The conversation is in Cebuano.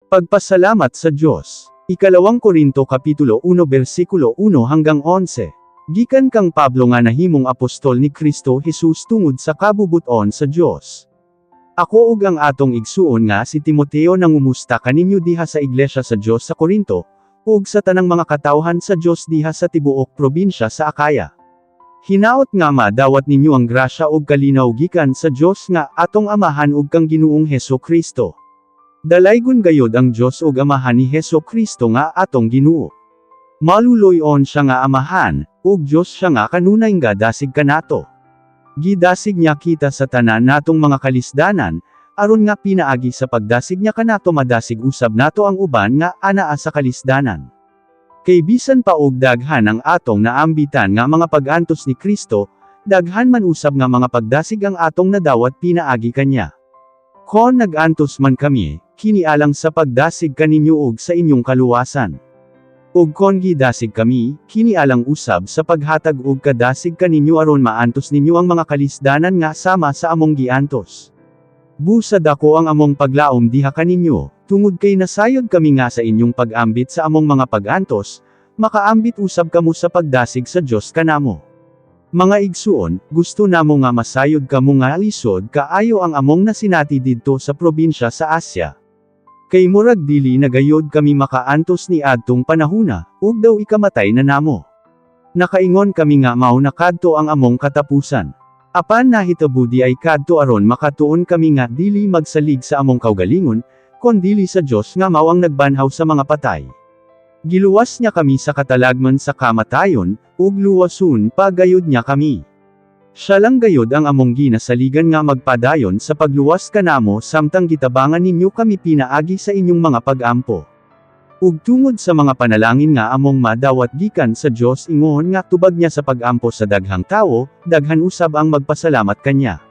Pagpasalamat sa Dios. Ikalawang Korinto Kapitulo 1 versikulo 1 hanggang 11. Gikan kang Pablo nga nahimong apostol ni Kristo Jesus tungod sa kabubuton sa Dios. Ako ug ang atong igsuon nga si Timoteo nangumusta kaninyo diha sa iglesia sa Dios sa Korinto, ug sa tanang mga katawhan sa Dios diha sa tibuok probinsya sa Akaya. Hinaot nga madawat ninyo ang grasya ug kalinaw gikan sa Dios nga atong Amahan ug kang Ginoong Heso Kristo. Dalaygon gayod ang Dios ug Amahan ni Heso Kristo nga atong Ginoo. Maluloy-on siya nga Amahan, ug Dios siya nga kanunay nga dasig kanato. Gidasig niya kita sa tanan natong mga kalisdanan, aron nga pinaagi sa pagdasig niya kanato madasig usab nato ang uban nga anaa sa kalisdanan. Kay bisan pa og daghan ang atong naambitan nga mga pag-antos ni Kristo, daghan man usab nga mga pagdasig ang atong nadawat pinaagi kanya. Kon nag-antos man kami, kini alang sa pagdasig kaninyo og sa inyong kaluwasan. Ug kon gidasig kami, kini alang usab sa paghatag og kadasig kaninyo aron maantos ninyo ang mga kalisdanan nga sama sa among giantos. Busa dako ang among paglaom diha kaninyo, tungod kay nasayod kami nga sa inyong pag-ambit sa among mga pag-antos, makaambit usab kamo sa pagdasig sa Dios kanamo. Mga igsuon, gusto namo nga masayod kamo nga lisod kaayo ang among nasinati didto sa probinsya sa Asia. Kay murag dili na gayod kami makaantos ni adtong panahuna, ug daw ikamatay na namo. Nakaingon kami nga mao na kadto ang among katapusan. Apan nahitabo di ay kadto aron makatuon kami nga dili magsalig sa among kaugalingon, kon dili sa Dios nga mao ang nagbanhaw sa mga patay. Giluwas niya kami sa katalagman sa kamatayon, ug luwason pa gayud niya kami. Siya lang gayud ang among ginasaligan nga magpadayon sa pagluwas kanamo samtang gitabangan ninyo kami pinaagi sa inyong mga pag-ampo. Ug tungod sa mga panalangin nga among madawat gikan sa Dios ingon nga tubag niya sa pag-ampo sa daghang tawo, daghan usab ang magpasalamat kanya.